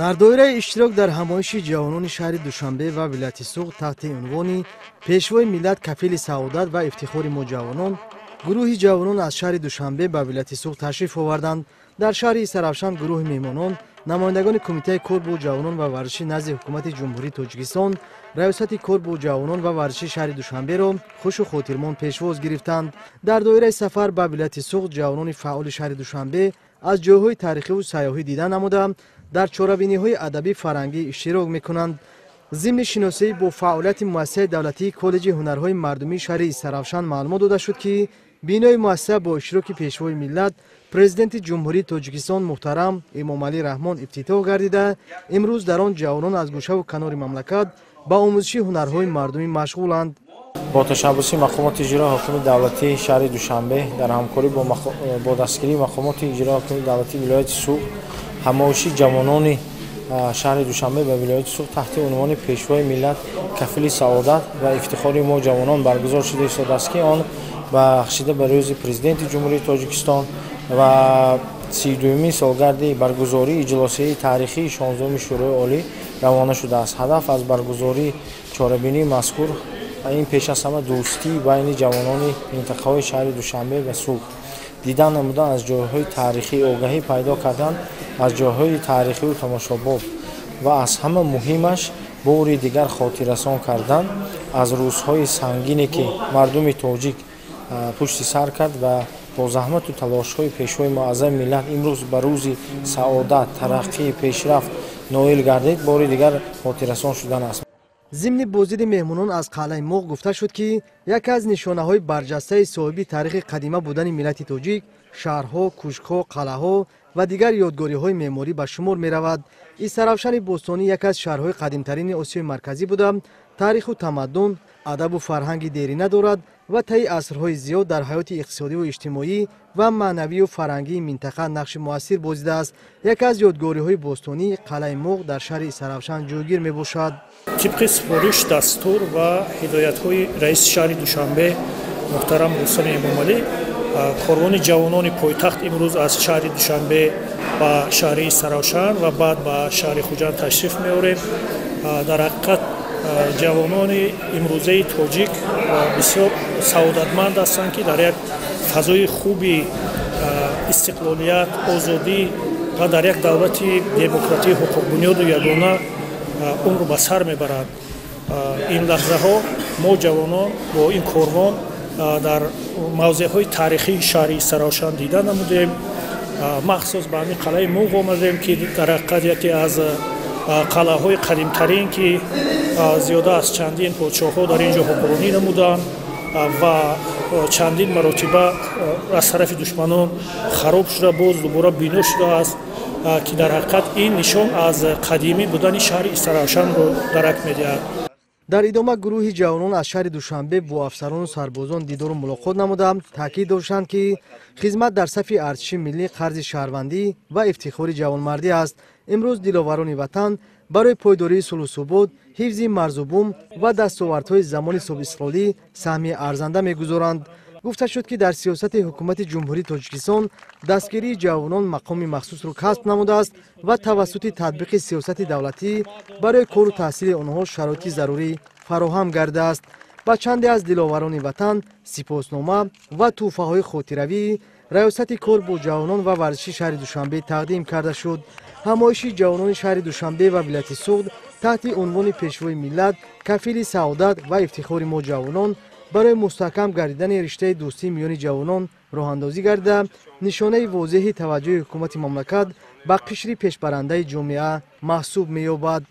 Дар доираи иштирок дар ҳамоиши ҷавонони шаҳри Душанбе ва вилояти Суғд таҳти унвони «Пешвои миллат кафили саодат ва ифтихори мо ҷавонон», гурӯҳи ҷавонон аз шаҳри Душанбе ба вилояти Суғд ташриф оварданд. Дар шаҳри Истаравшан гурӯҳи меҳмонон, намояндагони Кумитаи кор бо ҷавонон ва варзиши назди Ҳукумати Ҷумҳурии Тоҷикистон, Раёсати кор бо ҷавонон ва варзиши шаҳри Душанберо хушу хотирмон пешвоз гирифтанд. Дар доираи сафар ба вилояти Суғд ҷавонони фаъоли шаҳри Душанбе аз ҷойҳои таърихиву сайёҳӣ дида намуда, дар чорабиниҳои адабӣ фарҳангӣ иштирок мекунанд. Зимни шиносоӣ бо фаъолияти муассисаи давлатии Коллеҷи ҳунарҳои мардумии шаҳри Истаравшан маълумот дода шуд, ки бинои муассиса бо иштироки Пешвои миллат, Президенти Ҷумҳурии Тоҷикистон муҳтарам Эмомалӣ Раҳмон ифтитоҳ гардида, имрӯз дар он ҷавонон аз гӯшаву канори мамлакат ба омӯзиши ҳунарҳои мардумӣ машғуланд. Бо ташаббуси мақомоти иҷрои ҳокими давлатии шаҳри Душанбе дар ҳамкорӣ бо дастгирии мақомоти иҷрои ҳокими давлатии вилояти Суғд ҳамоиши ҷавонони шаҳри Душанбе ва вилояти Суғд таҳти унвони «Пешвои миллат кафили саодат ва ифтихори мо ҷавонон» баргузор шуда истодааст, ки он бахшида ба рӯзи Президенти Ҷумҳурии Тоҷикистон ва 32-юмин солгарди баргузории иҷлосияи таърихии 16-уми Шӯрои Олӣ равона шудааст. Ҳадаф аз баргузории чорабинии мазкур ин пеш аз ҳама дӯстии байни ҷавонони минтақаҳои шаҳри Душанбе ва Суғд, дидан намудан аз ҷойҳои таърихӣ, огаҳӣ пайдо кардан аз ҷойҳои таърихию тамошобоб ва аз ҳама муҳимаш бори дигар хотиррасон кардан аз рӯзҳои сангине, ки мардуми тоҷик пушти сар кард ва бо заҳмату талошҳои Пешвои муаззами миллат имрӯз ба рӯзи саодат, тараққӣ, пешрафт ноил гардид, бори дигар хотиррасон шудан аст. Зимни боздиди меҳмонон аз қалъаи Муғ гуфта шуд, ки яке аз нишонаҳои барҷастаи соҳиби таърихи қадима будани миллати тоҷик шаҳрҳо, кӯшкҳо, қалъаҳо ва дигар ёдгориҳои меъморӣ ба шумор меравад. Истаравшани бостонӣ яке аз шаҳрҳои қадимтарини Осиёи Марказӣ буда, таъриху тамаддун, адабу фарҳанги дерина дорад ва таи асрҳои зиёд дар ҳаёти иқтисодиву иҷтимоӣ ва маънавию фарҳангии минтақа нақши муассир бозидааст. Яке аз ёдгориҳои бостонӣ қалъаи Муғ дар шаҳри Истаравшан ҷойгир мебошад. Тибқи супориш, дастур ва ҳидоятҳои раиси шаҳри Душанбе муҳтарам Рустами Эмомалӣ корвони ҷавонони пойтахт имрӯз аз шаҳри Душанбе ба шаҳри Истаравшан ва баъд ба шаҳри Хуҷанд ташриф меорем. Дар ҳақиқат, ҷавонони имрӯзаи тоҷик бисёр саодатманд ҳастанд, ки дар як фазои хуби истиқлолият, озодӣ ва дар як давлати демократии ҳуқуқбунёду ягона умр ба сар мебаранд. Ин лаҳзаҳо мо ҷавонон бо ин корвон дар мавзеъҳои таърихии шаҳри Истаравшан дида намудем. Махсус ба ҳамин қалъаи Муғ омадем, ки дар ҳақиқат яке аз қалъаҳои қадимтарин, ки зиёда аз чандин подшоҳҳо дар ин ҷо ҳукмронӣ намуданд ва чандин маротиба аз тарафи душманон хароб шуда, боз дубора бино шудааст, ки дар ҳақиқат ин нишон аз қадимӣ будани шаҳри Истаравшанро дарак медиҳад. Дар идома гурӯҳи ҷавонон аз шаҳри Душанбе бо афсарону сарбозон дидору мулоқот намуда, таъкид доштанд, ки хизмат дар сафи артиши миллӣ қарзи шаҳрвандӣ ва ифтихори ҷавонмардӣ аст. Имрӯз диловарони ватан барои пойдории сулҳу субот, ҳифзи марзу бум ва дастовардҳои замони соҳибистиқлолӣ саҳми арзанда мегузоранд. Гуфта шуд, ки дар сиёсати Ҳукумати Ҷумҳурии Тоҷикистон дастгирии ҷавонон мақоми махсусро касб намудааст ва тавассути татбиқи сиёсати давлатӣ барои кору таҳсили онҳо шароити зарурӣ фароҳам гардааст. Ба чанде аз диловарони ватан сипоснома ва тӯҳфаҳои хотиравӣ Раёсати кор бо ҷавонон ва варзиши шаҳри Душанбе тақдим карда шуд. Ҳамоиши ҷавонони шаҳри Душанбе ва вилояти Суғд таҳти унвони «Пешвои миллат кафили саодат ва ифтихори мо ҷавонон» барои мустаҳкам гардидани риштаи дӯстӣ миёни ҷавонон роҳандозӣ гардида, нишонаи возеҳи таваҷҷӯҳи ҳукумати мамлакат ба қишри пешбарандаи ҷомеа маҳсуб меёбад.